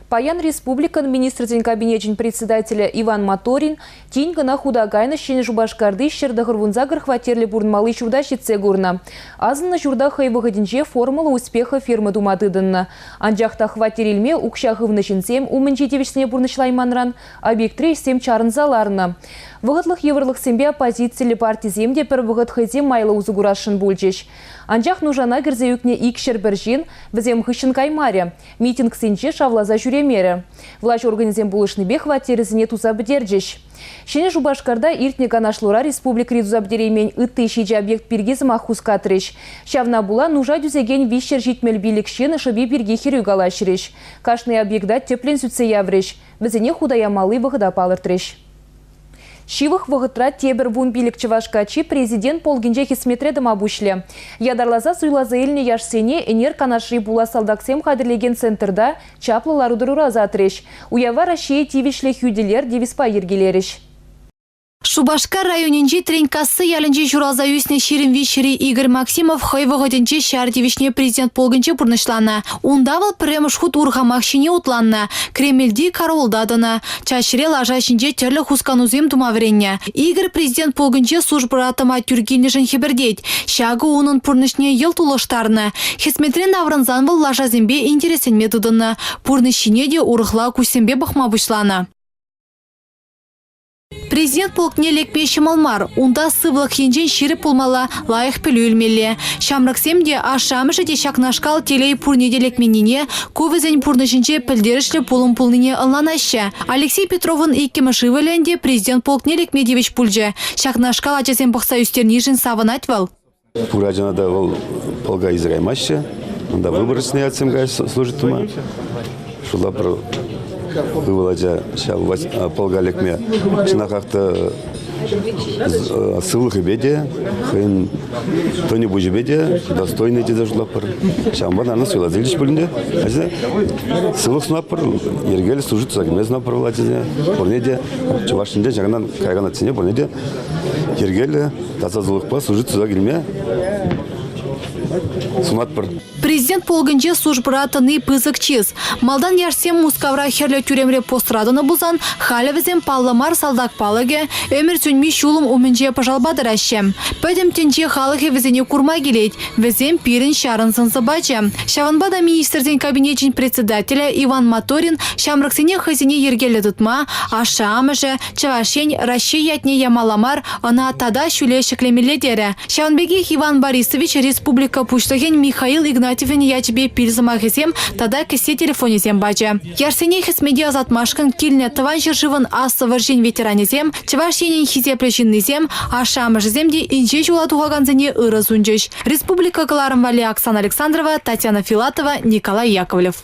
Паян республикӑн Министрсен Кабинечӗн председателӗ Иван Моторин тин кӑна хута кайнӑ Ҫӗнӗ Шупашкарти 198 хваттерлӗ пурӑнмалли ҫурта ҫитсе курнӑ. Асӑннӑ ҫурта хӑй вӑхӑтӗнче «Формула успеха» фирма тума тытӑннӑ. Анчах та хваттер илме укҫа хывнӑ ҫынсем умӗнчи тивӗҫсене пурнӑҫлайманран объектри ӗҫсем чарӑнса ларнӑ. Вӑхӑтлӑх йывӑрлӑхсемпе оппозициллӗ партисем те пӗр вӑхӑт хӑйсем майлӑ усӑ курасшӑн пулчӗҫ. Анчах нушана кӗрсе ӳкнӗ 201 ҫын вӗсем хыҫҫӑн каймарӗ, митингсенче шавласа ҫӳремерӗ. Влаҫ органӗсем пулӑшнипе хваттерӗсене туса пӗтерчӗҫ. Ҫӗнӗ Шупашкарта иртнӗ канашлура республикӑри туса пӗтереймен ытти ҫичӗ объект пирки сӑмах хускатрӗҫ. Ҫавна пула нуша тӳсекен 375 ҫын шӑпи пирки хӗрӳ калаҫрӗҫ. Кашни объекта тӗплӗн сӳтсе яврӗҫ, вӗсене хута ямалли вӑхӑта палӑртрӗҫ. Ҫывӑх вӑхӑтра тепӗр 15 чӑваш каччи президент полкӗнче хӗсметре тӑма пуҫлӗ. Ятарласа суйласа илнӗ яшсене ӗнер Канашри пулас салтаксем хатӗрлекен центрта чаплӑ лару-тӑрура ӑсатрӗҫ. Уява Раҫҫее тивӗҫлӗ хӳтӗлер девизпа йӗркелерӗҫ. Шупашкар районӗнчи Тренькасси ялӗнче ҫуралса ӳснӗ 23-ри Игорь Максимов хӑй вӑхӑтӗнче ҫар тивӗҫне президент полкӗнче пурнӑҫланӑ. Унта вӑл пӗрремӗш хут урхамах ҫине утланнӑ, Кремльти караулта тӑнӑ. Чаҫре лаша ҫинче тӗрлӗ хусканусем тума вӗреннӗ. Игорь президент полкӗнче службӑра тӑма тӳр килнӗшӗн хӗпӗртет. Ҫакӑ унӑн пурнӑҫне йӑлт улӑштарнӑ. Хӗсметрен таврӑнсан вӑл лашасемпе интересленме тытӑннӑ. Пурнӑҫ ҫине те урӑхла куҫсемпе пӑхма пуҫланӑ. Президент полкне лекме ҫӑмӑл мар. Унта сывлӑх енчен ҫирӗп пулмалла, лайӑх пӗлӳ илмелле. Ҫамрӑксем те, ашшӗ-амӑшӗ те ҫакнашкал телей пурне те лекменнине, ку вӗсен пурнӑҫӗнче пӗлтерӗшлӗ пулӑм пулнине ӑнланаҫҫӗ. Алексей Петровӑн иккӗмӗш ывӑлӗ ӗнтӗ президент полкне лекме тивӗҫ пулчӗ. Ҫакнашкал ачасем пӑхса ӳстернишӗн савӑнать вӑл. Пур ачана та вӑл полка илсе каймаҫҫӗ. Унта выборочный ятсем каяҫ служить тума. Шула пӗр ывӑл ача ҫав полка лекме чӑнахах та сывлӑхӗпе те, хӑйӗн тӑнӗ-пуҫӗпе те достойный тесе шутлатпӑр. Ҫавӑнпа та ӑна суйласа илчӗҫ пулин те. Сывлӑх сунатпӑр, йӗркеллӗ служить туса килме сунатпӑр вӑл ачасене. Пурне те Чӑваш Енре ҫакӑнтан каякан атьсене пурне те йӗркеллӗ тасасӑлӑхпа служить туса килме сунатпӑр. Президент полкӗнче службӑра тӑни пысӑк чыс. Малтан яшсем Мускавра Хӗрлӗ тӳремре постра тӑнӑ пулсан, халӗ вӗсем паллӑ мар салтак палӑкӗ, ӗмӗр сӳнми ҫулӑм умӗнче пӑшалпа тӑраҫҫӗ. Пӗтӗм тӗнче халӑхӗ вӗсене курма килет. Вӗсем пирӗн ҫарӑн сӑн-сӑпачӗ. Ҫавӑнпа та Министрсен Кабинечӗн председателӗ Иван Моторин ҫамрӑксене хӑйсене йӗркеллӗ тытма, ашшӗ-амӑшӗ, Чӑваш Ен Раҫҫей ятне ямалла мар, ӑна тата ҫӳле ҫӗклемелле терӗ. Ҫавӑн пекех Иван Борисович республика Пуҫлӑхӗн Михаил Игнатьевӑн ячӗпе пил сӑмахӗсем тата кӗсье телефонӗсем пачӗ. Яшсене хӗсмете ӑсатмашкӑн килнӗ Тӑван ҫӗршывӑн Аслӑ вӑрҫин ветеранӗсем, Чӑваш Енӗн хисеплӗ ҫыннисем, ашшӗ-амӑшӗсем те инҫе ҫула тухакансене ырӑ сунчӗҫ. Республика кӑларӑм валли Оксана Александрова, Татьяна Филатова, Николай Яковлев.